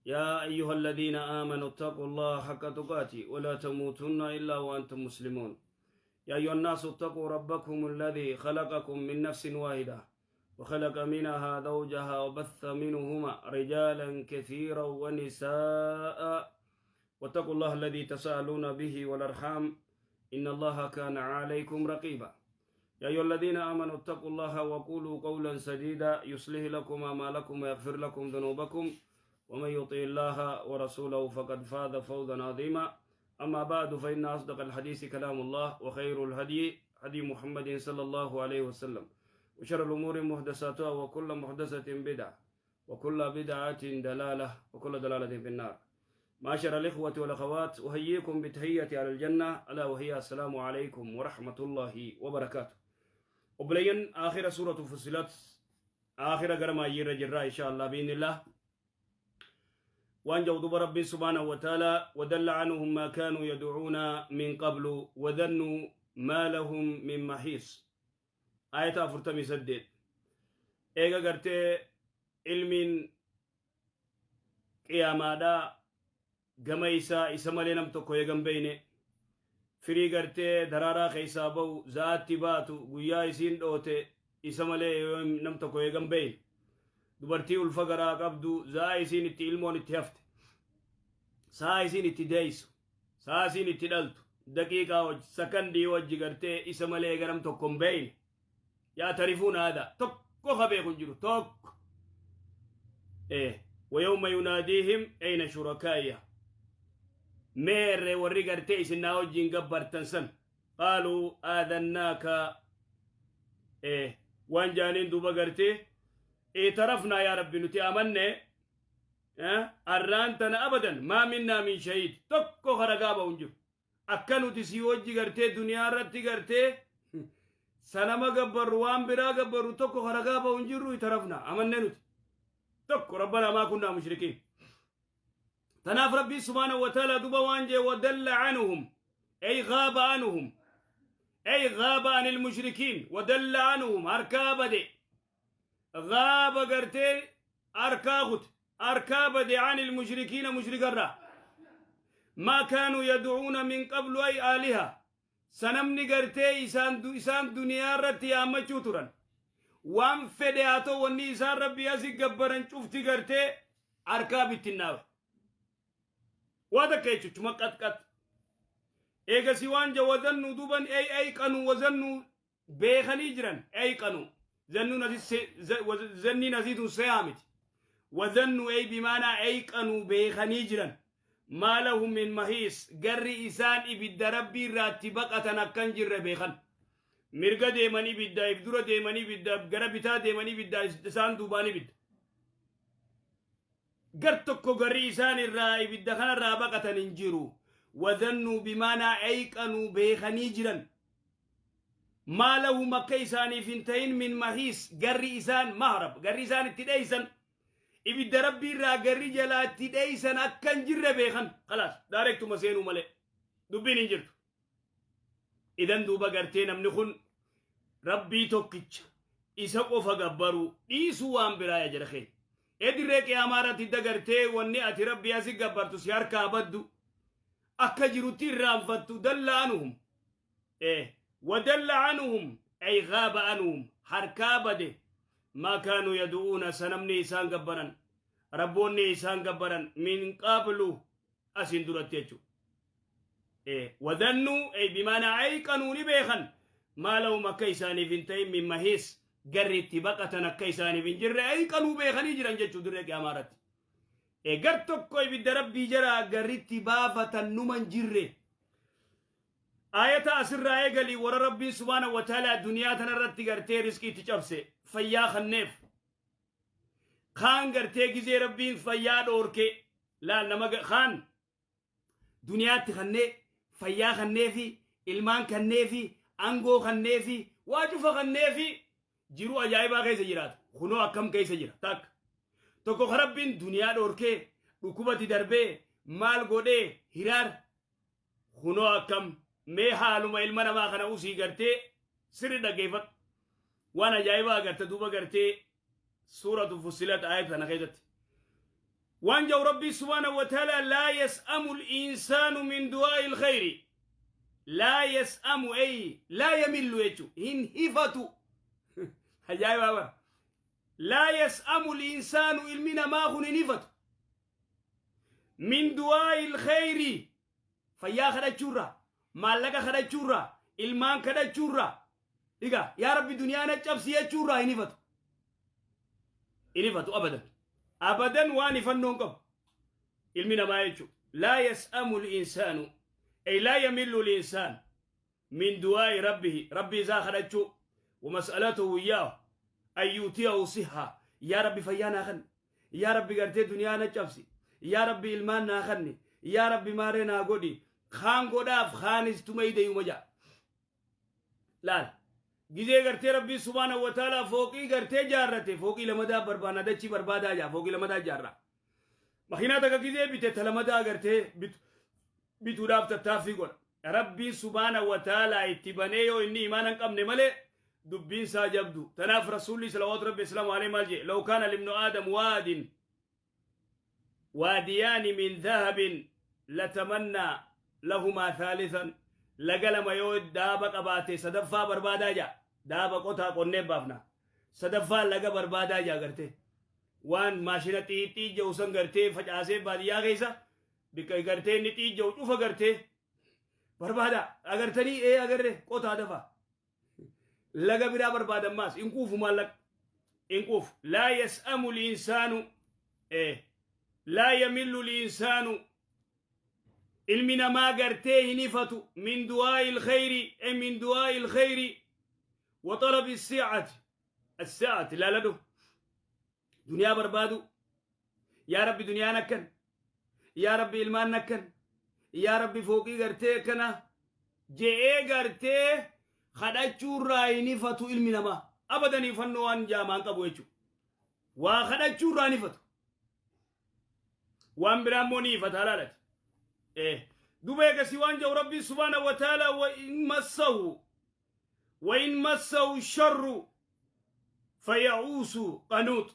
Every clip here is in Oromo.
يا أيها الذين آمنوا اتقوا الله حق تقاته ولا تموتن إلا وأنتم مسلمون. يا أيها الناس اتقوا ربكم الذي خلقكم من نفس واحدة وخلق منها زوجها وبث منهما رجالا كثيرا ونساء، واتقوا الله الذي تساءلون به والأرحام إن الله كان عليكم رقيبا. يا أيها الذين آمنوا اتقوا الله وقولوا قولا سديدا يصلح لكم أعمالكم ويغفر لكم ذنوبكم، ومن يطع الله ورسوله فقد فاز فوزا عظيما. أما بعد، فإن أصدق الحديث كلام الله، وخير الهدي هدي محمد صلى الله عليه وسلم، وشر الأمور محدثاتها، وكل محدثة بدعة، وكل بدعة دلالة، وكل دلالة في النار. معاشر الإخوة والأخوات، أحييكم بتحية أهل الجنة، ألا وهي السلام عليكم ورحمة الله وبركاته. Obboleeyyan، آخر سورة فصلت، آخر gara maayyiirra jirra إن شاء الله بإذن الله. Waan jedhu duba ربي سبحانه وتعالى: وضل عنهم ما كانوا يدعون من قبل وظنوا ما لهم من محيص. آية 48. Eega gartee ilmiin qiyaamaadhaa gama isaa isa malee nam tokko eegan beyne, firii gartee daraaraa keessaa ba'u, za'aatti baatu, guyyaa isiin dhoote isa malee nam tokko eegan beyne, dubartii ulfa garaa qabdu, za'aa isiin itti ilmoon itti hafte, sa'a isiin itti deeysu, sa'a isiin itti dhaltu, daqiiqaa wajji, sakandii wajji gartee isa malee eega nam tokko hin beyne, يعترفون هذا tokko ka beeku hin jiru tokko. ويوم يناديهم أين شركائي، meerre warri gartee isin naa wajjin gabbartan san؟ قالوا آذناك. Waan jaaniin duuba gartee: اعترفنا يا ربي، nuti amanne arraan tana. أبدا ما منا من شهيد، tokko ragaa ba'u hin jiru akka nuti si wajji gartee duniyaa irratti gartee sanama gabbarru, waan biraa gabbarru, tokko ragaa ba'u hin jirru. اعترفنا، amanne nuti tokko. ربنا ما كنا مشركين. Tanaaf Rabbii سبحانه وتعالى duba waan jee: وضل عنهم أي غاب عنهم، أي غاب عن المشركين. وضل عنهم harkaa bade، غاب gartee harkaa kute، harkaa bade، عن المشركين mushrikarraa، ما كانوا يدعون من قبل أي آلهة، sanamni gartee isaan duniyaa irratti yaammachuu turan, waan fedhe haa ta'u, wanni isaan Rabbii asii gabbaran cufti gartee harkaa bittinnaawe, waa takka jechuchuma qaxqax. Eegasi waan ja: وظنوا duban أي أيقنوا، وظنوا beekanii jiran، أيقنوا. Zanniin asiitun se'aa miti. وظنوا أي بمعنى أيقنوا، beekanii jiran، ما لهم من محيص، garri isaan ibidda Rabbii irraatti baqatan akkan jirre beekan. Mirga deemanii ibidda, if dura deemanii ibidda, gara bitaa deemanii ibidda, isaan duubaan ibidda. Gar tokko garri isaan irraa ibidda kanarraa baqatan hin jiru. وظنوا بمعنى أيقنوا، beekanii jiran، ما لهم akka isaaniif hin ta'in، من محيص garri isaan مهرب, garri isaan itti dheeysan, ibidda Rabbii irraa garri jalaa itti dheeysan akka hin jirre beekan. خلاص, directuma seenuu malee dubbiin hin jirtu. Idan duuba gartee namni kun Rabbii tokkicha isa qofa gabbaruu dhiisuu waan biraa ya jara keenya. Edirree qiyaamaa irratti dagartee wanni ati Rabbii asi gabbartu si harkaa baddu akka jirutti irraanfattu. ضل عنهم، وضل عنهم أي غاب عنهم، harkaa bade، ما كانوا يدعون، sanamni isaan gabbaran, rabboonni isaan gabbaran، من قبل asin duratti jechuudha. وظنوا أي بمعنى أيقنوا، ni beekan، ما لهم akka isaaniif hin ta'in، من محيص garri itti baqatan akka isaaniif hin jirre أيقنوا beekanii jiran jechuu dirree qiyaamaa irratti. Gar tokko ibidda Rabbii jara garritti baafatan numan jirre. Ayata asirraa eegalii warra Rabbiin سبحانه وتعالى duniyaa tanarratti gartee riskii itti cabse, fayyaa kanneef, kaan gartee gizee Rabbiin fayyaa dhoorke laal, nama kaan duniyaatti kannee fayyaa kanneefi, ilmaan kanneefi, angoo kanneefi, waa cufa kanneefi, jiruu ajaa'ibaa keessa jiraata. Kunoo akkam keessa jira. Takka tokko ka Rabbiin duniyaa dhoorkee dhukkubatti darbee maal godhee hiraar, kunoo akkam. Mee haaluma ilma namaa kana usii gartee sirri dhaggeeffadhu, waan ajaa'ibaa agarta. Duuba gartee suuratu Fussilat ayat kana keessatti Waan jau Rabbii subhaanahu wa ta'ala, laa yas'amu al-insaanu min du'aa'i al-khayri. Laa yas'amu, ay laa yamillu jechu, hin hifatu. Ajaa'ibaa bara. Laa yas'amu al-insaanu, ilmi namaa kun hin hifatu, min du'aa'i al-khayri, fayyaa kadhachuurraa, maallaqa kadhachuurraa, ilmaan kadhachuurraa, dhiga yaa Rabbi duniyaa na cabsi jechuurraa hin hifatu, hin hifatu abadan abadan. Waan hifannoon qabu ilmi namaa jechu. Laa yas'amu al-insaanu, ay laa yamillu al-insaan min du'aa'i rabbihi, rabbii isaa kadhachuu, wa mas'alatuhu iyyaahu an yuutiyahu siha. Yaa Rabbi fayyaa naa kanni, yaa Rabbi gartee duniyaa na cabsi, yaa Rabbi ilmaan naa kanni, yaa Rabbi maaree naa godhi. Kaan godhaaf, kaanis tuma idayuma jaa. Laal, gizee gartee Rabbii subhaanahu wa ta'ala fooqii gartee jaarrate, fooqii lamadaa barbaana, dachii barbaadaa jaa, fooqii lamadaa jaarra. Makiinaa takka gizee bite, ta lamadaa gartee bituudhaaf tattaaffii godha. Rabbiin subhaanahu wa ta'ala itti banee yoo inni imaana hin qabne malee dubbiin isaa jabdu. Tanaaf Rasuulli salawaatu Rabbi islaamu alayhi maal jee? Law kaana libnu aadam waadin waadiyaani min dhahabin latamannaa lahumaa thaalithan. Laga lama yoo daaba qabaate, sadaffaa barbaadaa jaa. Daaba qotaa qonnee baafna, sadaffaa laga barbaadaa jaa. Gartee waan maashina xiixxii jedhu san gartee facaasee baadiyyaa keessa bikka gartee inni xiijja'u cufa gartee barbaada. Agartanii? Ee, agarre. Qotaa dafa, laga biraa barbaadan. Maas hin quufu, maallaqa hin quufu. Laa yas'amu linsaanu, laa yamillu linsaanu, ilmi namaa gartee hin ifatu, min du'aa'i ilkhayri, ay min du'aa'i ilkhayri wa talabi si'ati as-sa'ati. Laaladhu, duniyaa barbaadu, yaa Rabbi duniyaan akkan, yaa Rabbi ilmaan akkan, yaa Rabbi fooqii gartee akkana je'ee gartee kadhachuurraa hin ifatu ilmi namaa abadan. Ifannoo waan jaamaan qabu jechuudha. Waa kadhachuurraa hin ifatu. Waan biraa immoo ni ifata halaalati. Duba eegasii waan jedhu Rabbiin subhaanahu wa ta'ala, wa in massahu sharru faya'uusu qanuut.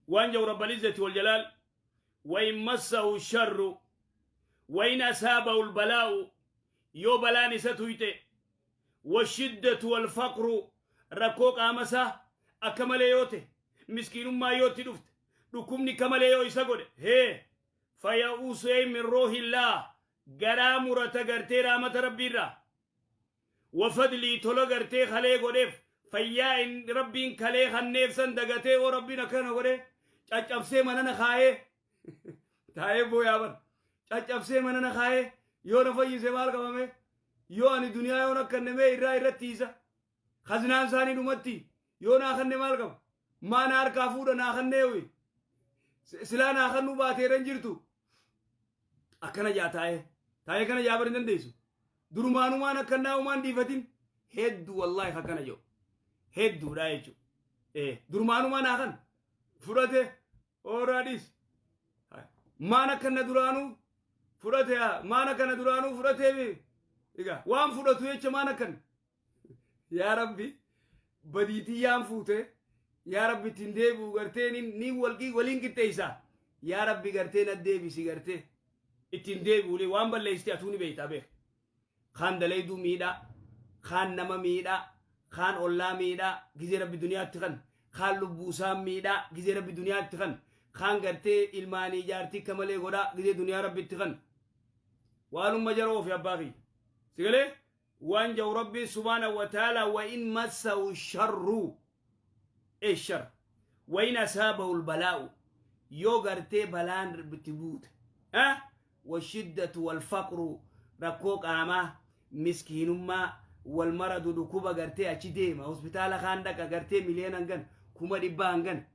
Waan jedhu Rabbal izzati wal jalaal, wa in massahu sharru, wa in asaabahu albalaa'u, yoo balaan isa tuyxe, washiddatu walfaqru, rakkoo qaama isaa akka malee yoo ta'e, miskiinummaa yoo itti dhufte, dhukkubni akka malee yoo isa godhe, hee, faya'uusu min ruuhillaa, garaa murata gartee raamata Rabbiirraa wa fadlii, tola gartee kalee godheef, fayyaa Rabbiin kalee kanneef san dagatee, oo Rabbiin akkana godhe, caccabsee manana kaayee taa'ee booyaa bar. Caccabsee manana kaayee yoo na fayyise maal qabame? Yoo ani duniyaa yoon akkannamee irraa irratti isa kazinaan isaanii dhumatti yoo naa kanne maal qaba? Maa na harkaa fuudha naa kannee? Hoyi, silaa naa kannuu baateeran jirtu. Akkana jaa taa'ee taa'ee kana jaa bar. Hin dandeessu. Durumaanumaan akkannaa umaan dhiifatin hedduu, wallaahi akkana jiru hedduudha jechuudha. Durumaanumaa naa kan fudhate ooraadhis maan akkanna duraanuu fudhate, maan akkana duraanuu fudhatee, egaa waan fudhatu jecha maan akkan. Yaa Rabbi badiitiyyaan fuute, yaa Rabbi ittiin deebi'u gartee ni waliin qixxeessa. Yaa Rabbi gartee na deebisi, gartee ittiin deebi'u. Waan balleessite atuu ni beektaa, beek. Kaan dalayduu miidhaa, kaan nama miidhaa, kaan ollaa miidhaa gizee Rabbi duniyaatti kan, kaan lubbuusaan miidhaa gizee Rabbi duniyaatti kan, kaan gartee ilmaanii jaartii akka malee godhaa gizee duniyaa Rabbitti kan. Waanumma jara ofi abbaa kiyya sigalee. Waan jau Rabbiin subhaanahu wa ta'ala, wa in massahu sharru, e shar, wa in asaabahu albalaa'u, yoo gartee balaan itti buute, washiddatu walfaqru, rakkoo qaamaa, miskiinummaa, wal maradu, dhukkuba gartee achi deema hospitaala kaan dhaqa gartee miliyoona hangan, 100,000 hangan.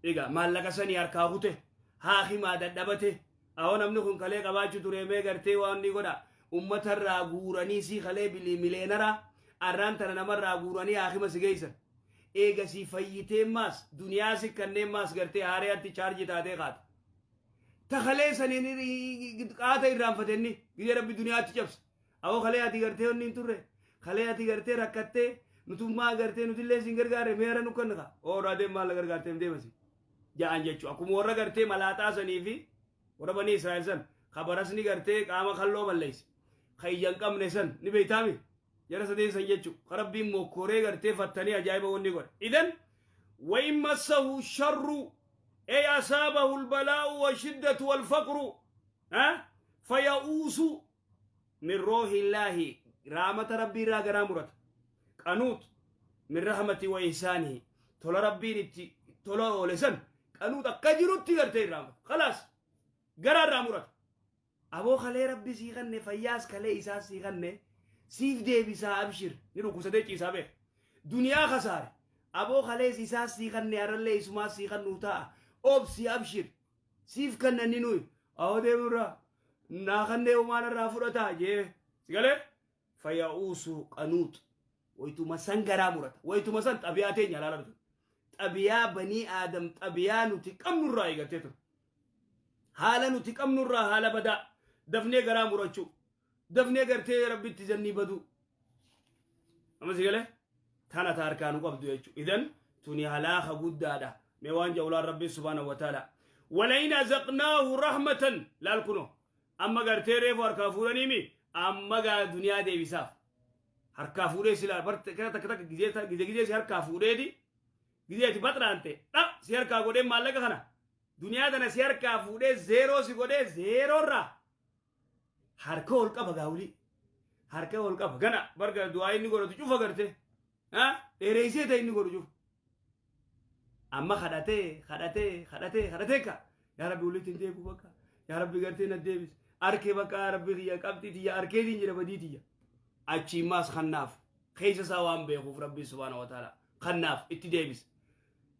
Egaa maallaqa sanii harkaa kute, haakimaa dadhabate. Awoo, namni kun kalee qabaachuu ture, mee gartee waan ni godha. Ummatarraa guuranii sii kalee bilii mileenara arraan tana namarraa guuranii haakima si geessan. Eega si fayyitee maas duniyaa si kanneen maas gartee haareyatti chaarjii taatee kaata. Ta kalee saniin qaata irraanfatenni gizee Rabbi duniyaatti cabse. Awoo, kalee ati gartee wanni hin turre, kalee ati gartee rakkattee. Nutummaa gartee nutillee siin gargaare meera nu kenna ooraa deem maal gargaartee deemasi ja'an jechuu. Akkuma warra gartee malaaxaa sanii fi warra banii Israa'el san kabarasni gartee qaama kalloo balleesse ka iyya hin qabne san ni beeytaami jara sadeen san jechuu ka Rabbiin mokkoree gartee fattanii ajaa'iba wanni godhe. Idan وإن مسه الشر أي أصابه البلاء والشدة والفقر ها فيئوس من روح الله رحمة ربي را غرامرت قنوط من رحمة وإحسانه tola Rabbiin itti tola oole san qanuut akka jirutti gartee irraa murata. Khalaas garaa irraa murata. Aboo kalee Rabbi sii kanne fayyaas kalee isaas sii kanne siif deebisaa abshir ni dhukkubsatee ciisaa beeka. Duniyaa kasaare aboo kalees isaas sii kanne har'allee isumaas sii kannuu ta'a obsi abshir siif kanna ni nuyi awoo deemurraa naa kannee umaan irraa fudhataa jee si galee faya'uusu qanuut waytuma san garaa murata waytuma san xabiyaa teenya laala dhufe xabiyaa banii aadam xabiyaa nuti qabnurraa eegaltee ture haala nuti qabnurraa haala badaa dafnee garaa murachuu dafnee gartee Rabbitti zannii baduu. Amma si galee tana ta harkaa nu qabdu jechuudha. Idan tuni halaaka guddaadha. Mee waan jawlaan Rabbi subhaanahu wa ta'ala. Walain azaqnaahu rahmatan laal kunoo amma gartee reefu harkaa fuudhaniimi amma gaa duniyaa deebisaaf. Harkaa fuudhee silaa takka takka gizee gizee si harkaa fuudheeti gizee ati baxraante dha si harkaa godhee maallaqa kana duniyaa tana si harkaa fuudhee zeeroo si godhee zeeroorraa harka ol qaba gaawulii harka ol qaba gana barga du'aa inni godhatu cufa garte dheereessee ta'e inni godhu cufa amma kadhatee kadhatee kadhatee kadhatee ka yaa Rabbi walitti hin deebi'u bakka yaa Rabbi gartee na deebis arkee bakka yaa Rabbi kiyya qabxii tiyya arkeetiin jira badii tiyya achii maas kannaaf keessa isaa waan beekuuf Rabbi subhaanahu wa ta'ala kannaaf itti deebisa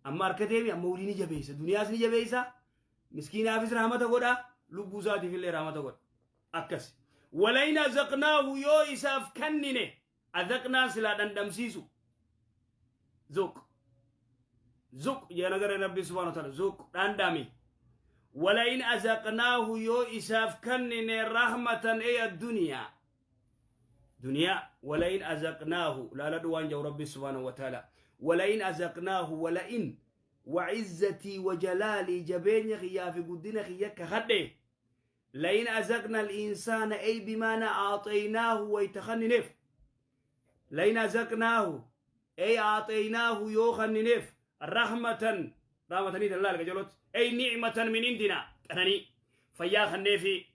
amma harka deemi amma walii ni jabeessa duniyaas ni jabeessa miskiinaafis rahmata godha lubbuu isaatiif illee rahmata godha. Akkas walain azaqnaahu yoo isaaf kennine azaqnaan silaa dhandhamsiisu zuq zuq jedhan agarre Rabbi subhaanahu wa ta'ala zuq dhandhami. Walain azaqnaahu yoo isaaf kennine rahmatan ey addunyaa duniyaa walain azaqnaahu laaladhu waan jedhu Rabbi subhaanahu wa ta'ala walain azaqnaahu walain وعزتي وجلالي jabeenya kiyyaa fi guddina kiyya kakadhe لئن أذقنا الإنسان أي بمعنى أعطيناه ويتخننف لئن أذقناه أي أعطيناه يوخننف رحمة رحمة نيت الله جلوت أي نعمة من عندنا كنني فيا خنفي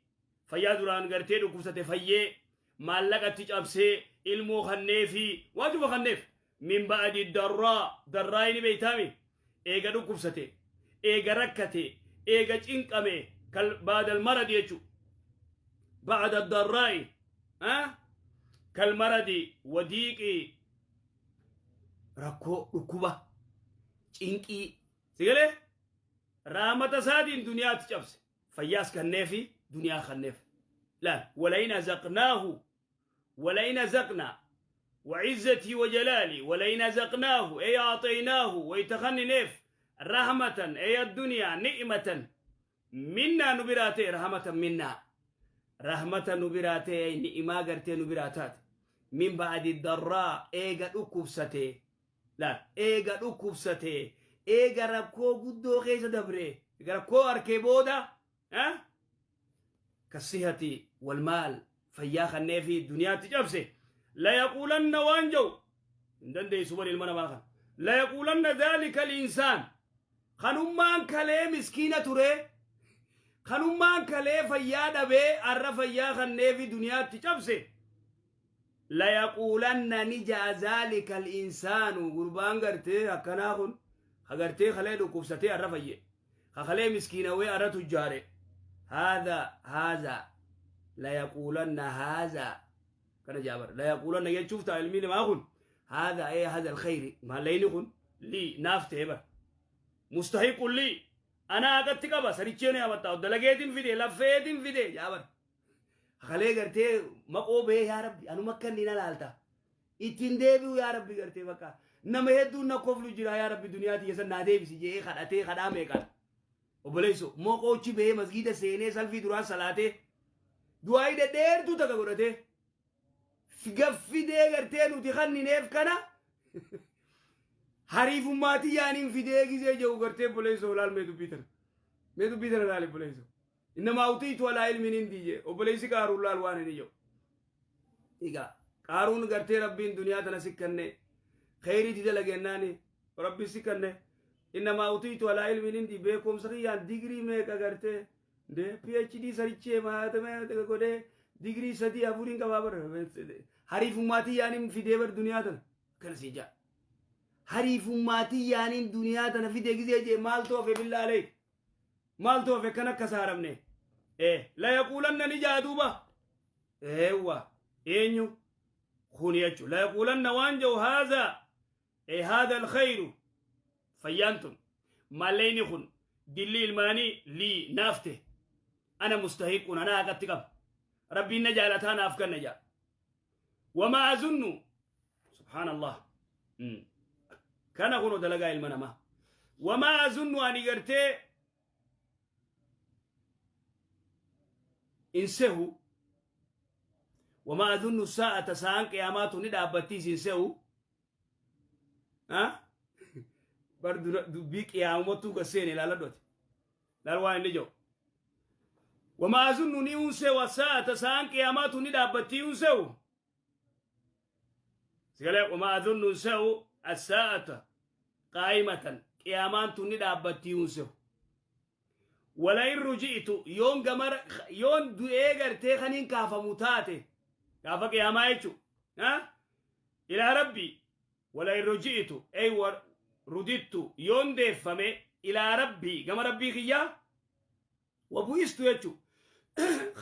فيا دران غرتي دكوسته فيي مالقتي cabsee ilmoo kanneefi waajuma kanneef min ba'di darraa darraa inni beeytaami eega dhukkubsate eega rakkate eega cinqame kal baadal maradi jechu ba'da darraa'i kal maradi wadiiqi rakkoo dhukkuba cinqii sigalee raamata isaatiin duniyaatti cabse fayyaas kanneefi duniyaa kanneef laal walain azaqnaahu ولئن أذقنا وعزتي وجلالي ولئن أذقناه أي أعطيناه ويتخننف رحمة أي الدنيا نعمة منا نبراتي رحمة منا رحمة نبراتي أي نعمة قرتي نبراتات من بعد الضراء إيغا أكوبستي لا إيغا أكوبستي إيغا ربكو قدو خيس دبري إيغا ربكو أركيبودا ها كالصحة والمال fayyaa kanneefi duniyaatti cabse layaquulanna waan jau hin dandeessu bari ilma namaa kana layaquulanna dhaalika alinsaan kanummaan kalee miskiina ture kanummaan kalee fayyaa dhabee arra fayyaa kanneefi duniyaatti cabse layaquulanna ni ja'a dhaalika alinsaanu gurbaan gartee akkanaa kun ka gartee kalee dhukkubsatee arra fayye ka kalee miskiinawee arra tujjaare haadha haadha ليقولن هذا كان جابر ليقولن يشوف تعلمين ما أقول هذا أي هذا الخير ما لين لي نافته بر مستحق لي أنا أقدر كبا سريتشيني أبتا دلقيتين في دي لفيتين في دي جابر خليه قرتي مقوبة يا ربي أنا مكاني نالتا ittiin deebi'u yaa Rabbi gartee bakka nama hedduun na koflu jira yaa Rabbi duniyaa tiyya san naa deebisi jee kadhatee kadhaa meeqan obboleesso moqoochi bahee masgiida seenee salfii duraan salaatee du'aa dhedheertuu takka godhatee gaffidee gartee nuti kannineef kana Hariifummaati yaaniin fidee gizee jedhu gartee obboleessoo laal, mee dubbii tana. Mee dubbii tana laal, obboleessoo. إنما أوتيته على علم عندي jee obboleessi Qaaruun laal waan inni jedhu. Egaa Qaaruun gartee Rabbiin duniyaa tana si kenne, kheyriitti dalagennaani Rabbi si kenne. إنما أوتيته على علم عندي, beekumsa kiyyaan digirii meeqa gartee de PhD sarichee maatame godhee digirii sadii afuriin qabaa bara, hariifummaatii yaaniin fidee bar duniyaa tana akkana sii jaa. Hariifummaatii yaaniin duniyaa tana fidee gizee jee maaltu hafe? Billaalee, maaltu hafe kan akka saaramne? ليقولن ni jaa duuba eewwa eenyu kun jechu. ليقولن waan jedhu هذا هذا الخير, fayyaan tun, malleyni kun, dilli ilmaanii لي naafte, أنا مستحق, ana haqatti qaba, Rabbiin na jaalataa naaf kanna jaa. وما أظن, سبحان الله, kana kuno dalagaa ilma namaa. وما أظن ani gartee in sehu. وما أظن الساعة, sa'aan qiyaamaatu ni dhaabbattiis hin sehu. Bar dubbii qiyaamattuu gasseene ilaaladhote, laal waan inni jedhu. وما أظن ni unsehu, الساعة sa'aan qiyaamaatu ni dhaabbattii unsehu sigalee. وما أظن unsehu, الساعة قائمة, qiyaamaan tun ni dhaabbattii unsehu. ولئن رجعت, yoon gamar yoon du'ee gartee kaniin kaafamu taate gaafa qiyaamaa jechu إلى ربي, ولئن رجعت أي رددت, yoon deeffame, إلى ربي gama Rabbii kiyyaa, وبعثت jechu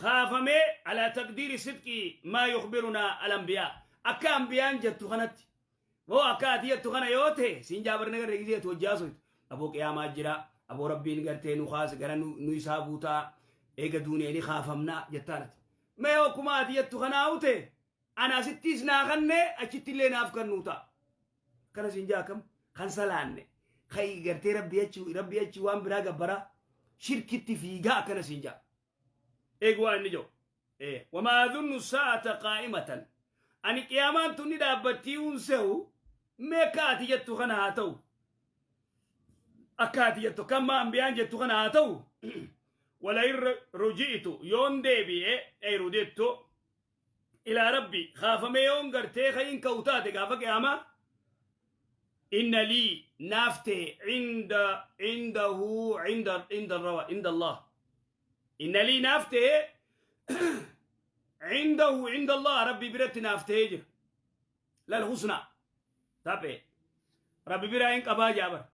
kaafamee, على تقدير صدق ما يخبرنا الأنبياء, akka ambiyaan jettu kanatti moo akka ati jettu kana yoo ta'e siin jaabarne garee gizeetu hojjaasoytu aboo qiyaamaa jira, aboo Rabbiin gartee nu kaas gara nu isaa buutaa, eega duunee ni kaafamnaa jettaanati. Mee akkuma ati jettu kanaa ute ana asittis naa kanne, achitti illee naaf kannuu ta'a. Kana siin jaa akkam kan salaanne kai gartee Rabbi achi waan biraa gabbaraa shirkitti fiigaa akkana siin jaa. Eegu waan inni jedhu. وما أظن الساعة قائمة, ani qiyaamaan tun ni dhaabbattii unsehu. Mee akka ati jettu kana haa ta'u, akka ati jettu kamma ambiyaan jettu kana haa ta'u. ولئن رجعت yoon deebi'e, أي رددت إلى ربي, kaafamee yoon gartee kayin ka'u taate gaafa qiyaamaa, إن لي naafte عند عنده عند عند الروا عند الله, إن لي naafte عنده عند الله, Rabbi biratti naaftee jira, للحسنى, taphe Rabbi biraa hin qabaa jaabar.